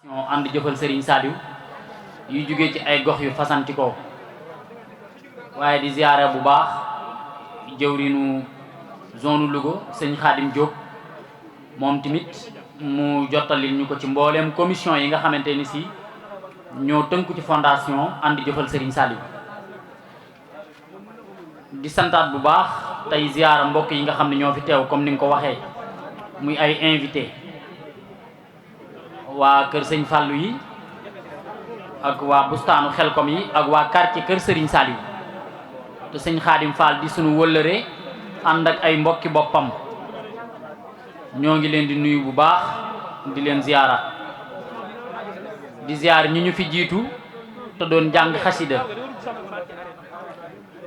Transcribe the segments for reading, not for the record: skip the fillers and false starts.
ñoo ànd jëfal Serigne Saliou yu jóge ci ay gox yu fasantikoo waaye di ziyaara bu baax jëwrinu zone Louga sëñ Khadim Diop moom tamit mu jottali ñu ko ci mbooleem commission yi nga xamante ni si ñoo tënku ci fondation ànd jëfal Serigne Saliou di santaat bu baax tey ziyaara mbokk yi nga xam ne ñoo fi teew comme ni nga ko waxee muy ay invité waa kër sëñ Fallou yi ak waa bustaanu xelkom yi ak waa quartier kër Serigne Saliou te sëñ Khadim Fall di sunu wëllëre ànd ak ay mbokki boppam ñoo ngi leen di nuyu bu baax di leen ziyaara di ziyaar ñi ñu fi jiitu te doon jàng xasida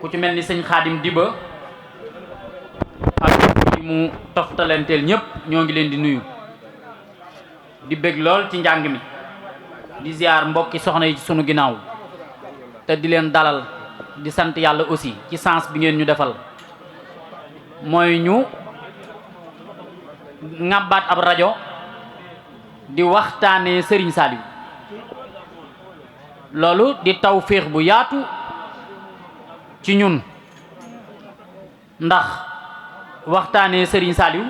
ku ci mel ni sëñ Khadim Diba ak ñi mu toftalanteel ñëpp ñoo ngi leen di nuyu di bëgg lool ci njàng mi di ziar mbokki soxna yi ci sunu ginnaaw te di leen dalal di sant yàlla aussi ci sens bi ngeen ñu defal mooy ñu ŋàbbaat ab rajo di waxtaanee Serigne Saliou loolu di tawféex bu yaatu ci ñun ndax waxtaanee Serigne Saliou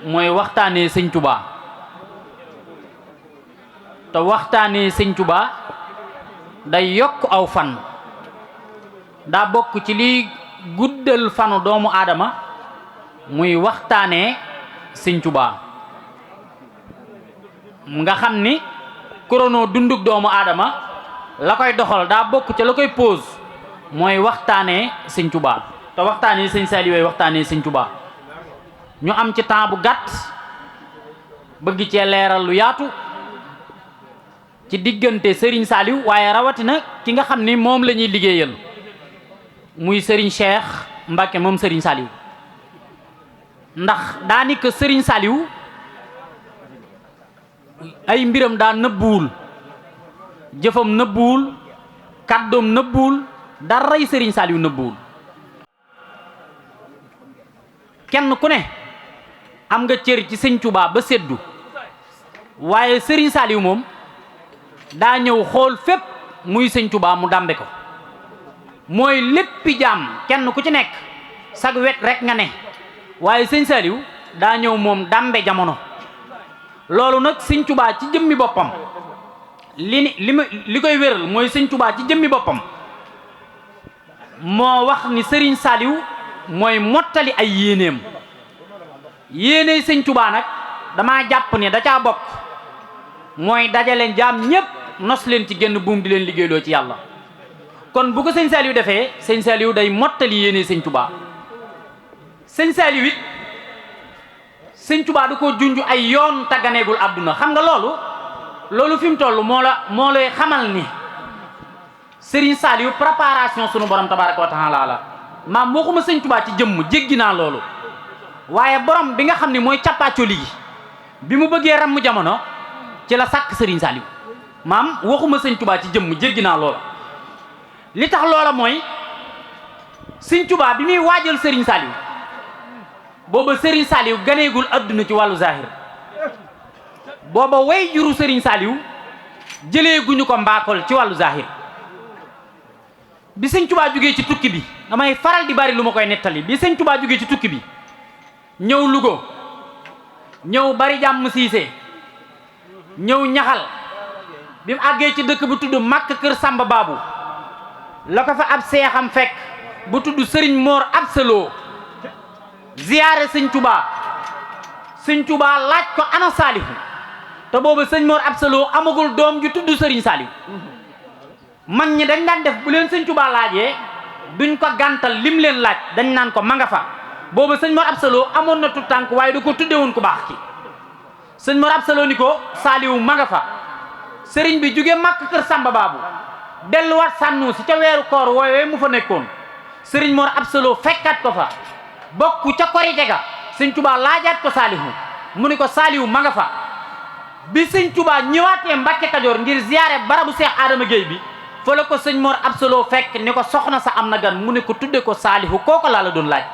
mooy waxtaanee Sëñ Touba te waxtaanee Sëñ Touba day yokk aw fan daa bokk ci liy guddal fanu doomu aadama muy waxtaanee Sëñ Touba nga xam ni chrono dunduk doomu aadama la koy doxal daa bokk ca la koy pause mooy waxtaanee Sëñ Touba te waxtaanee Sëñ Saliou yooyu waxtaanee Sëñ Touba ñu am ci temps bu gàtt bëgg cee leeral lu yaatu ci diggante Serigne Saliou waaye rawatina ki nga xam ni moom la ñuy liggéeyal muy Serigne Cheikh Mbacke moom Serigne Saliou ndax daanaka Serigne Saliou ay mbiram daa nëbbuwul jëfam nëbbuwul kàddoom nëbbuwul daray Serigne Saliou nëbbuwul kenn ku ne am nga cër ci Sëñ Touba ba seddu waaye Serigne Saliou moom daa ñëw xool fépp muy Sëñ Touba mu dàmbe ko mooy léppi jaam kenn ku ci nekk sag wet rek nga ne waaye Sëñ Saliou daa ñëw moom dàmbe jamono loolu nag Sëñ Touba ci jëmmi boppam li koy wéral mooy Sëñ Touba ci jëmmi boppam moo wax ni Serigne Saliou mooy mottali ay yéeneem yéeney Sëñ Touba nag damaa jàpp ne da caa bokk mooy dajaleen jaam ñépp nos leen ci genn buum di leen liggéeyloo ci yàlla kon bu ko Sëñ Saliou defee Sëñ Saliou day mottali yéeney Sëñ Touba Sëñ Saliou it Sëñ Touba da ko junj ay yoon tagganeegul àdduna xam nga loolu fi mu toll moo lay xamal ni Serigne Saliou préparation sunu borom tabaraka wa taala la maam waxuma Sëñ Touba ci jëmm jéggi naa loolu waaye borom bi nga xam ne mooy càppaacoli gi bi mu bëggee ramm jamono ci la sàkk Serigne Saliou maam waxuma Sëñ Touba ci jëmm jéggi naa loola li tax loola mooy Sëñ Touba bi muy waajal Serigne Saliou booba Serigne Saliou ganeegul adduna ci wàllu zahir booba way juru Serigne Saliou jëlee guñu ko mbaakol ci wàllu zahir bi Sëñ Touba jógee ci tukki bi damay faral di bari lu ma koy nettali bi Sëñ Touba jógee ci tukki bi ñëw Louga ñëw bari jàmm siise ñëw ñaxal bi mu àggee ci dëkk bu tudd Màkk kër Samba Babou la ko fa ab seexam fekk bu tudd Serigne Mor Absalo ziyaare Sëñ Touba Sëñ Touba laaj ko ana Saalihu te booba Sëñ Mor Absalo amagul doom ju tudd Serigne Saliou mag ñi dañ daan def bu leen Sëñ Touba laajee duñ ko gàntal lim leen laaj dañ naan ko ma nga fa booba Sëñ Mor Absalo amoon na tout tànk waaye da ko tuddewoon ku baax ki Sëñ Mor Absalo ni ko Saliou ma nga fa sëriñ bi jóge Màkk kër Samba Babou delluwaat sànnu si ca weeru koor woowee mu fa nekkoon sëriñ Mor Absalo fekkaat ko fa bokku ca korite ga Sëñ Touba laajaat ko Saliou mu ni ko Saliou ma nga fa bi Sëñ Touba ñëwaatee Mbàkke Kajoor ngir ziyaare barabu Seex Adama Gueye bi fa la ko Sëñ Mor Absalo fekk ni ko soxna sa am na gan mu ne ko tudde ko Saliou kooko laa la doon laaj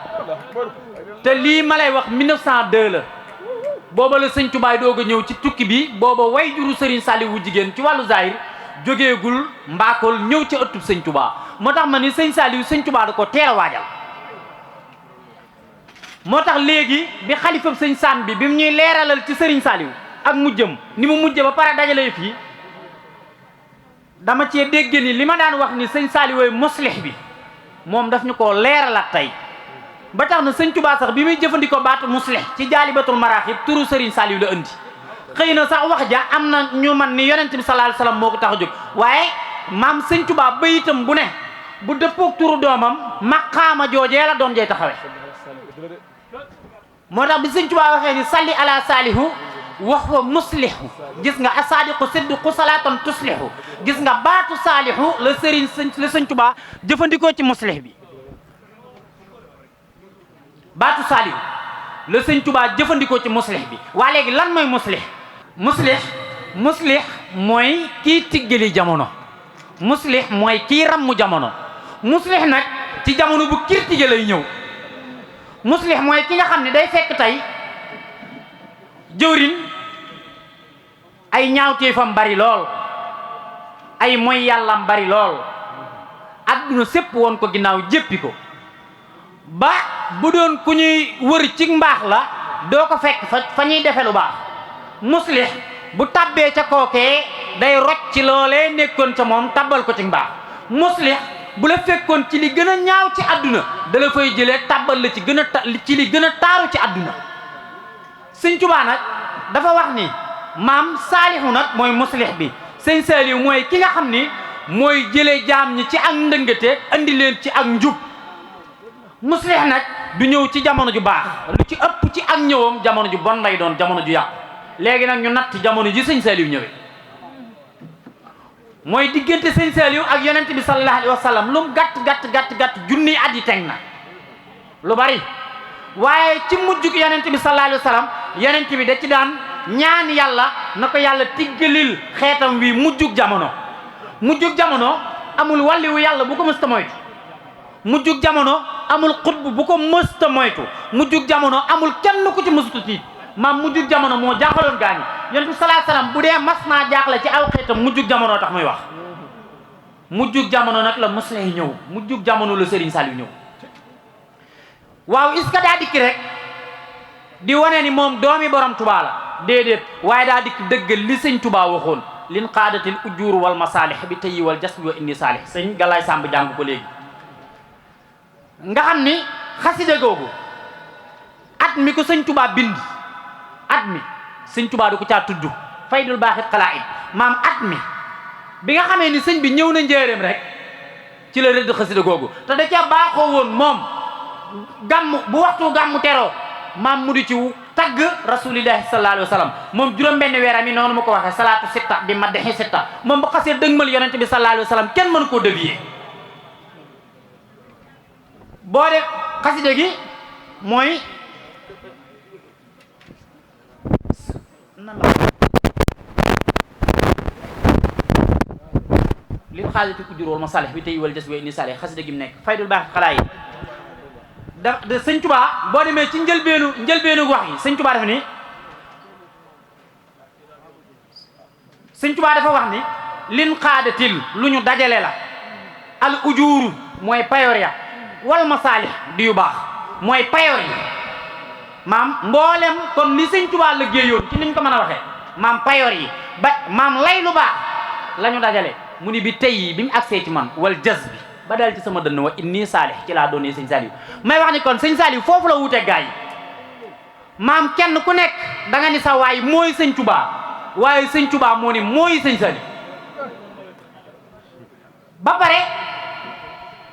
te lii ma lay wax 1902 la booba la sëñ Tuubaa doog a ñëw ci tukki bi booba way juru sëriñ Saliou wu jigéen ci wàllu zahir jógeegul mbaakool ñëw ci ëttub sëñ Tuubaa moo tax ma ni sëñ Saliou sëñ Tuubaa da ko teel a waajal moo tax léegi bi xalifab sëñ Sam bi mu ñuy leeralal ci sëriñ Saliou ak mujjëm ni mu mujje ba pare dajale fii dama cee dégg ni li ma daan wax ni sëñ Saliou muslih bi moom daf ñu ko leeralaat tey ba tax na sëñ Tuubaa sax bi muy jëfandikoo baatu muslih ci jaalibatul maraaxib turu sëriñ Saliou la andi xëy na sax wax ja am na ñu man ni yonent bi sallallahu alayhi wasallam moo ko tax a jóg waaye maam sëñ Tuubaa bayitam bu ne bu dëppoog turu doomam maqaama joojee la doom jey taxawe moo tax bi sëñ Tuubaa waxee ni salli ala saalihu wax wa muslihu gis nga asaadiqu siddiqu salaatan tuslihu gis nga baatu saalihu la sëñ Tuubaa jëfandikoo ci muslih bi baatu saalihu la sëñ Tuubaa jëfandikoo ci muslih bi waa léegi lan mooy muslih mooy kii tiggali jamono muslih mooy kii rammu jamono muslih nag ci jamono bu kirtige lay ñëw muslih mooy ki nga xam ne day fekk tey jëwrin ay ñaawteefam bari lool ay mooy yàllam bari lool adduna sépp woon ko ginnaaw jéppi ko ba bu doon ku ñuy wër ci mbaax la doo ko fekk fa ñuy defe lu baax muslih bu tabbee ca kookee day rocc ci loolee nekkoon ca moom tabbal ko ci mbaax muslih bu la fekkoon ci li gën a ñaaw ci àdduna dala fay jëlee tabbal la ci ci li gën a taaru ci àdduna sëñ Tuubaa nag dafa wax ni maam saalihu nag mooy muslih bi sëñ Saliou mooy ki nga xam ni mooy jëlee jaam ñi ci ak ndëngate andi leen ci ak njub muslih nag du ñëw ci jamono ju baax lu ci ëpp ci ak ñëwam jamono ju bon lay doon jamono ju yàqu léegi nag ñu natt jamono ji sëñ Saliou ñëwee mooy diggante sëñ Saliou ak yonent bi sallallahu alayhi wa sallam lu mu gàtt junniy at yi teg na lu bari waaye ci mujjug yonent bi sallallahu alayhi wa sallam yonent bi da ci daan ñaan yàlla na ko yàlla tiggalil xeetam wi mujjug jamono amul wàlliwu yàlla bu ko mësta moytu mujjug jamono amul xutb bu ko mësta moytu mujjug jamono amul kenn ku ci mësuta tiit maam mujjug jamono moo jaaxaloon gaañi yonent bi sallallahu alayhi wasallam bu dee mas naa jaaxle ci aw xeetam mujjug jamono tax muy wax mujjug jamono nag la muslih ñëw mujjug jamono la Serigne Saliou ñëw waaw est-ce que daa dikk rek di wane ni moom doomi borom Tuubaa la déedéet waaye daa dikk dëggal li sëñ Tuubaa waxoon lin qaadatil ujuur wal masaalih bi tayyi wal jasbi wa inni saalih sëñ Galaay Samb jàng ko léegi nga xam ni xasida googu at mi ko sëñ Tuubaa bind at mi sëñ Tuubaa du ko caa tudd faydul baaxit xalaa'id maam at mi bi nga xamee ni sëñ bi ñëw na njëreem rek ci la rëdd xasida googu te da ca baaxoo woon moom gàmm bu waxtu gàmmu teroo maam mu di ci tagg rasulillahi sallallahu alayhi wa sallam moom juróom-benn weeram yi noonu ma ko waxee salaatu sitta bi maddehi sitta moom bu xasee dëgmal yonente bi sallallahu alayhi wa sallam kenn mënu koo dévier boo def xasida gi mooy li xaalati ujur wal masalih bi tey wal jas we ni salih xasida gi mu nekk faydul baax xalaa yi da sëñ Tuubaa boo demee ci njëlbeenu wax yi sëñ Tuubaa dafa ni sëñ Tuubaa dafa wax ni lin xaadatil lu ñu dajale la al ujuuru mooy payoor ya wal masaalih di yu baax mooy payoor yi maam mboolem kon li sëñ Tuubaa liggéeyoon ci niñ ko mën a waxee maam payoor yi ba maam lay lu baax la ñu dajale mu ni bi tey bi mu agsee ci man wal jas bi ba dal ci sama dënn wa inni saalih ci laa doonee sëñ Saliou may wax ni kon sëñ Saliou foofu la wuute gaa yi maam kenn ku nekk da nga ni sa waay mooy sëñ Tuubaa waaye sëñ Tuubaa moo ni mooy sëñ Saliou ba pare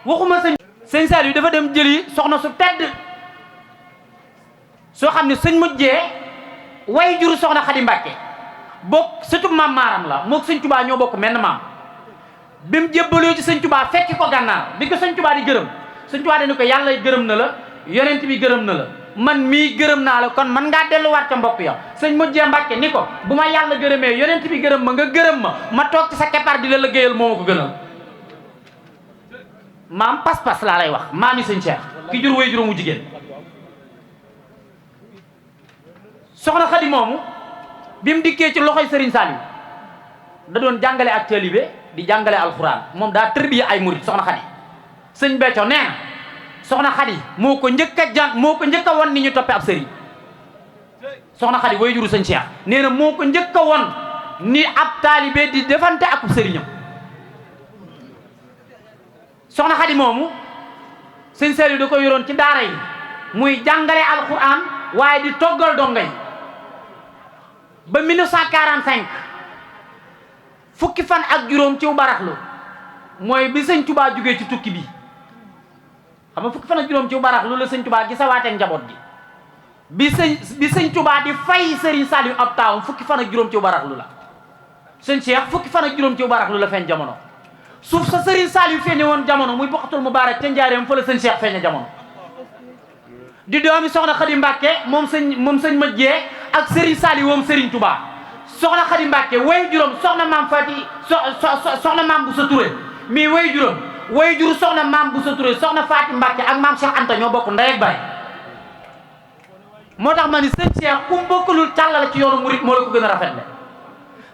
waxuma sëñ Saliou dafa dem jëli soxna su tedd soo xam ne sëñ mujjee way juru soxna Xadi Mbàkke bokk surtout maam maaram la mook sëñ Tuubaa ñoo bokk menn maam bi mu jébbaloo ci sëñ Tuubaa fekki ko gànnaar bi ko sëñ Tuubaa di gërëm sëñ Tuubaa dañu ko yàlla gërëm na la yonent bi gërëm na la man mii gërëm naa la kon man ngaa delluwaat ca mbokk ya sëñ mujjee Mbàkke ni ko bu ma yàlla gërëmee yonent bi gërëm ma nga gërëm ma toog ci sa keppaar di la liggéeyal moo ma ko gënal maam pas-pas laa lay wax maami sëñ Cheikh ki jur way juróomu jigéen soxna Xadi moomu bi mu dikkee ci loxoy Serigne Saliou da doon jàngale ak taalibe di jàngale alxuraan moom daa tërbiya ay murit soxna Xadi sëñ Béthio nee na soxna Xadi moo ko njëkk a won ni ñu toppe ab sëriñ soxna Xadi way juru sëñ Cheikh nee na moo ko njëkk a won ni ab taalibe di defante akub sëriñam soxna Xadi moomu sëñ Saliou da ko yoroon ci daara yi muy jàngale alxuraan waaye di toggal donga yi ba 1945 fukki fan ak juróom ci baraxlu mooy bi sëñ Touba jógee ci tukki bi xam nga fukki fan ak juróom ci baraxlu la sëñ Touba gisawaatee njaboot gi bi sëñ Touba di fay Serigne Saliou ab taawam fukki fan ak juróom ci baraxlu la sëñ Cheikh fukki fan ak juróom ci baraxlu la feeñ jamono suuf sa Serigne Saliou feeñe woon jamono muy Boxatul Mubaarak ca Njaareem fa la sëñ Cheikh feeñe jamono di doomi soxna Xadi Mbàkke moom sëñ ma jee ak Serigne Saliou moom Serigne Touba soxna Xadi Mbàkke way juróom soxna maam Fati soxna maam bu sa Touré mii way juróom way juru soxna maam bu sa Touré soxna Fati Mbàkke ak maam Cheikh Anta ñoo bokk ndey ak baay moo tax ma ni sëñ Cheikh ku mu bokkalul càllale ci yoonu murit moo la ko gën a rafetle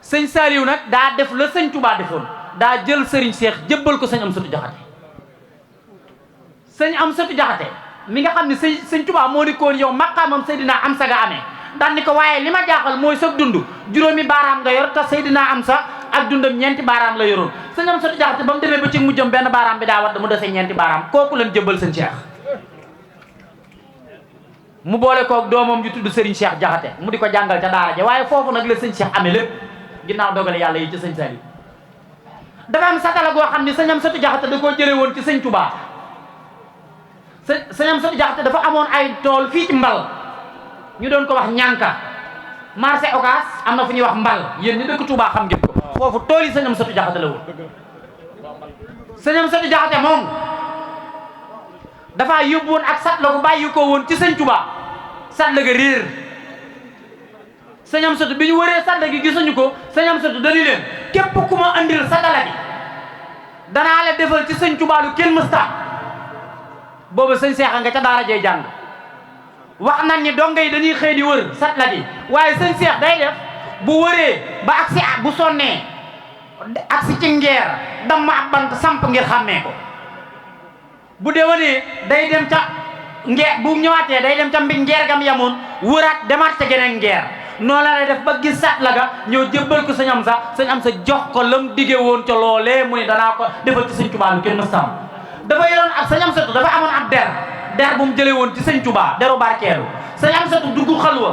sëñ Saliou nag daa def la sëñ Touba defoon daa jël Serigne Cheikh jébbal ko sëñ Amsatu Jaxate sëñ Amsatu Jaxate mi nga xam ne sëñ Touba moo ni koon yow maqaamam Seydina Amsa nga amee daan ni ko waaye li ma jaaxal mooy sa dund juróomi baaraam nga yor te Seydina Amsa ak dundam ñeenti baaraam la yoroon sëñ Amsatu Jaxate ba mu demee ba ci mujjam benn baaraam bi daa wadd mu dese ñeenti baaraam kooku leen jébbal sëñ Cheikh mu boole koog doomam ju tudd Serigne Cheikh Jaxate mu di ko jàngal ca daara ja waaye foofu nag la sëñ Cheikh amee lépp ginnaaw dogale yàlla yi ci sëñ Saliou dafa am satala goo xam ni sëñ Amsatu Jaxate da koo jële woon ci sëñ Touba sëñ Amsatu Jaxate dafa amoon ay tool fii ci mbal ñu doon ko wax ñànka marché Ocass am na fu ñuy wax mbal yéen ñi dëkk Touba xam ngeen ko foofu tool yi sëñ Amsatu Jaxate la woon sëñ Amsatu Jaxate moom dafa yóbbu woon ak sat la ko bàyyi ko woon ci sëñ Touba sat la ga réer sëñ Amsatu bi ñu wëree sat la gi gisuñu ko sëñ Amsatu dañu leen képp ku ma andil satala gi danaa la defal ci sëñ Touba lu kenn mësta boobu sëñ Seexa nga ca daara jee jàng wax nañ ni donga yi dañuy xëy di wër sat la gi waaye sëñ Seex day def bu wëree ba agsi bu sonnee agsi ci ngeer dam ma ab bant samp ngir xàmmee ko bu déwénee day dem ca ngeer bu ñëwaatee day dem ca mbi ngeer gam yamoon wëraat demaat ca geneen ngeer noonu la lay def ba gis sat la ga ñëw jébbal ko sëñ Amsa jox ko lam dige woon ca loolee mu ne danaa ko defal ci sëñ Touba lu kenn mës tam dafa yoroon ak sëñ Amsatu dafa amoon ab der bu mu jëlee woon ci sëñ Touba deru barkeelu sëñ Amsatu dugg xalwa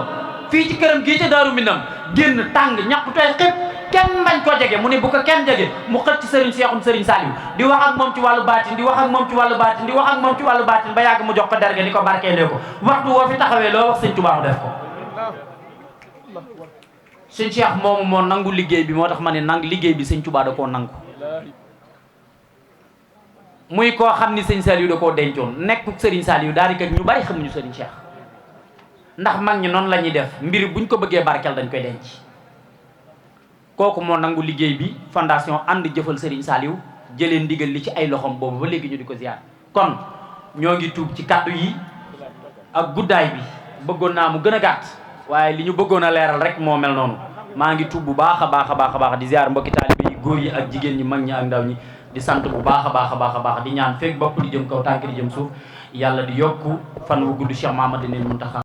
fii ci këram gii ca Daaru Minam génn tàng ñàkk tooy xëpp kenn bañ ko jege mu ne bu ko kenn jege mu xëcc ci Serigne Cheikhoum Serigne Saliou di wax ak moom ci wàllu baatin di wax ak moom ci wàllu baatin di wax ak moom ci wàllu baatin ba yàgg mu jox ko derge ni ko barkeelee ko waxtu woo fi taxawee loo wax sëñ Touba mu def ko sëñ Cheikh moomu moo nangu liggéey bi moo tax ma ne liggéey bi sëñ Touba da koo nangu muy koo xam ni sëñ Saliou da koo dencoon nekkuk Serigne Saliou daal di kat ñu bari xamuñu Serigne Cheikh ndax mag ñi noonu la ñuy def mbir buñ ko bëggee barkeel dañ koy denc kooku moo nangu liggéey bi fondation ànd jëfal Serigne Saliou jëlee ndigal li ci ay loxom boobu ba léegi ñu di ko ziar kon ñoo ngi tuub ci kàddu yi ak guddaay bi bëggoon naa mu gën a gàtt waaye li ñu bëggoon a leeral rek moo mel noonu maa ngi tuub bu baax a baax di ziar mbokki taalibe yi góor yi ak jigéen ñi mag ñi ak ndaw ñi di sant bu baax a baax di ñaan fekk bopp di jëm kaw tànk di jëm suuf yàlla di yokku fan wu gudd Cheikh Mamadou Muntaxa